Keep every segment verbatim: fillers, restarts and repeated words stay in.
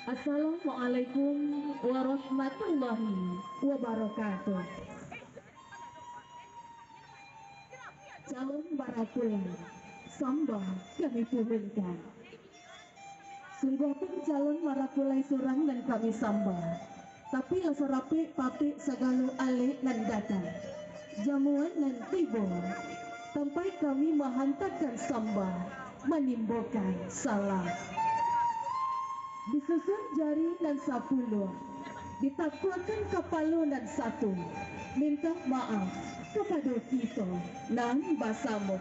Assalamualaikum warahmatullahi wabarakatuh. Calon marapulai, sambah kami turunkan. Sungguahpun calon marapulai surang nan kami sambah, tapi lah sarapek papek sagalo alek nan datang. Jamuan nan tibo, sampai kami mahantakan sambah, manimbokan salam. Disusun jari nan sapuluah, ditakuakan kapalo nan satu, mintak maaf kapado kito nan basamo.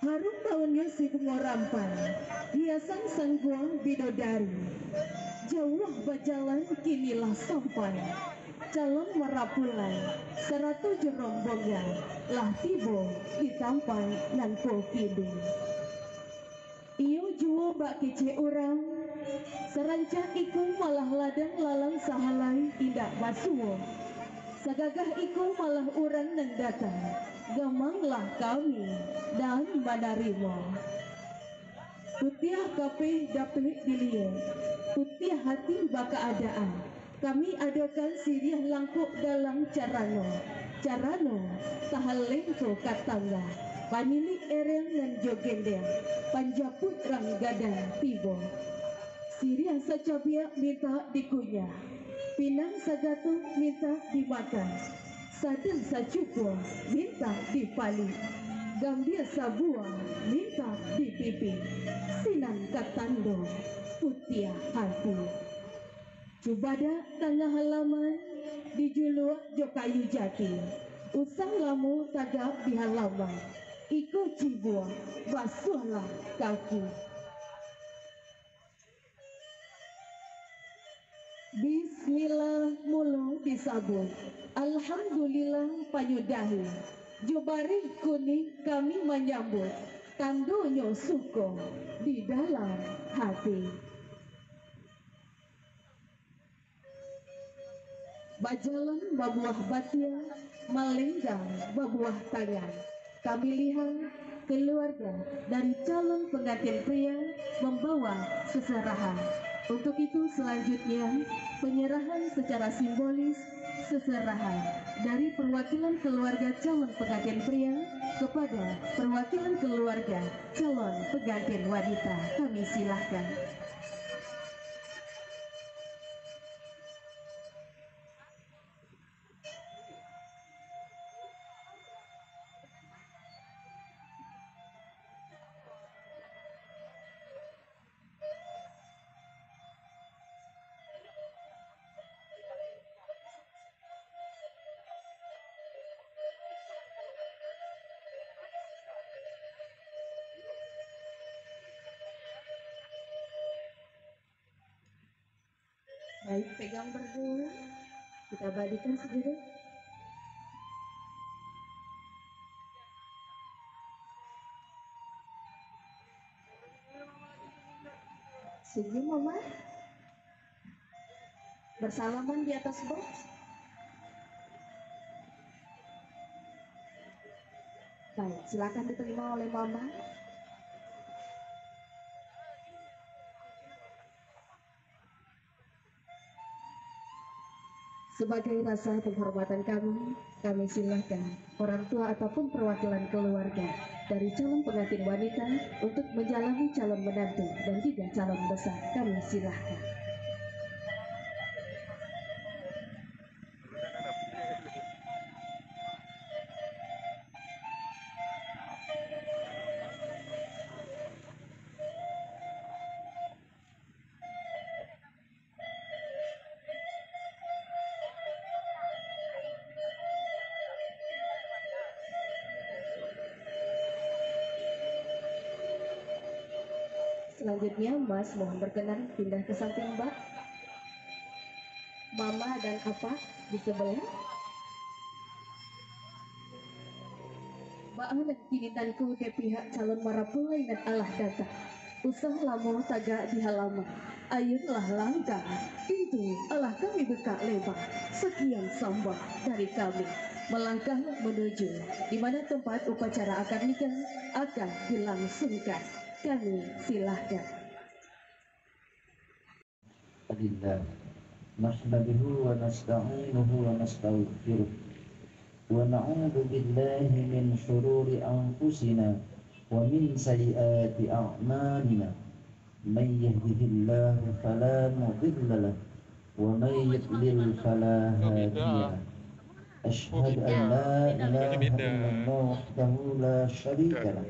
Harum baunnyo si bungo rampai, hiasan sangguang bidodari. Jauah bajalan kini lah sampai, calon marapulai, sarato jo rombongan, lah tibo di tampai nan ko kini. Iyo juo bak kecek urang, sarancak iko malah ladang lalang sahalai indak basuo. Sagagah iko malah urang nan datang, gamanglah kami nan manarimo. Putiah kapeh dapek diliek, putiah hati bakaadaan. Kami adokan siriah langkok dalam carano. Carano, tahalengko ka tangga, panilik ereng nan jo gendeng, panjapuik rang gadang tibo. Siriah sacabiak mintak dikunyah, pinang sagatuang mintak dimakan, sadang sacukuang mintak dipaliak, gambia sabuah mintak dipipiak, sinan ka tando putiah hati. Cubadak tangah halaman, dijuluak jo kayu jati. Usah lamo tagak di halaman. Iko cibuak, basuahlah kaki. Bismillah mulo disabuik. Alhamdulillah panyudahi. Jo bareh kuning kami manyambuik. Tandonyo suko di dalam hati. Bajalan babuah batia, malenggang babuah tangan. Kami lihat keluarga dari calon pengantin pria membawa seserahan. Untuk itu, selanjutnya, penyerahan secara simbolis seserahan dari perwakilan keluarga calon pengantin pria kepada perwakilan keluarga calon pengantin wanita. Kami silahkan. Baik, pegang berdua. Kita balikkan sajadah. Senyum, Mama. Bersalaman di atas box. Baik, silakan diterima oleh Mama. Sebagai rasa penghormatan kami, kami silahkan orang tua ataupun perwakilan keluarga dari calon pengantin wanita untuk menjalami calon menantu dan juga calon besar. Kami silahkan. Selanjutnya, Mas mohon berkenan pindah ke samping, Mbak. Mama dan Apa di sebelah. Baa nan kini nangko dek pihak calon marapulai nan alah datang? Usah lamo tagak di halaman. Ayunlah langkah, pintu alah kami bukak leba. Sakian sambah dari kami. Melangkahlah menuju di mana tempat upacara akad nikah akan dilangsungkan. Kami silahkan. لله، نحمده ونستعينه ونستغفره، ونعوذ بالله من شرور أنفسنا ومن سيئات أعمالنا. من يهده الله فلا مضل له، ومن يضلل فلا هادي له. أشهد أن لا إله إلا الله وحده لا شريك له،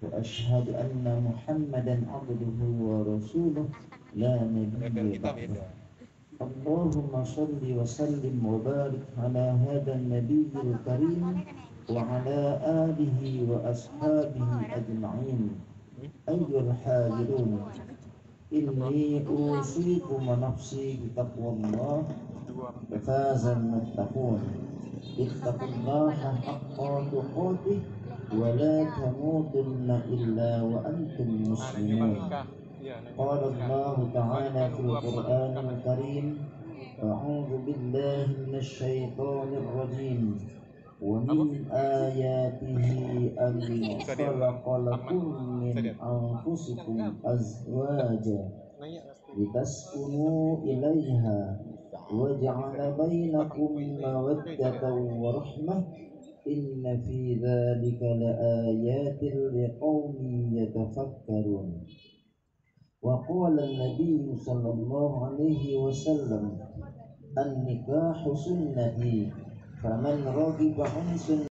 وأشهد أن محمدا عبده ورسوله لا نبي بعده. اللهم صل وسلم وبارك على هذا النبي الكريم وعلى آله وأصحابه أجمعين. أيها الحاضرون، إني أوصيكم ونفسي بتقوى الله، ففاز المتقون. اتقوا الله حق تقاته ولا تموتن إلا وأنتم مسلمون. قال الله تعالى في القرآن الكريم: أعوذ بالله من الشيطان الرجيم. ومن آياته أن خلق لكم من أنفسكم أزواجا لتسكنوا إليها وجعل بينكم مودة ورحمة إن في ذلك لآيات لقوم يتفكرون. وقال النبي صلى الله عليه وسلم: النكاح سنتي، فمن رغب عن سنتي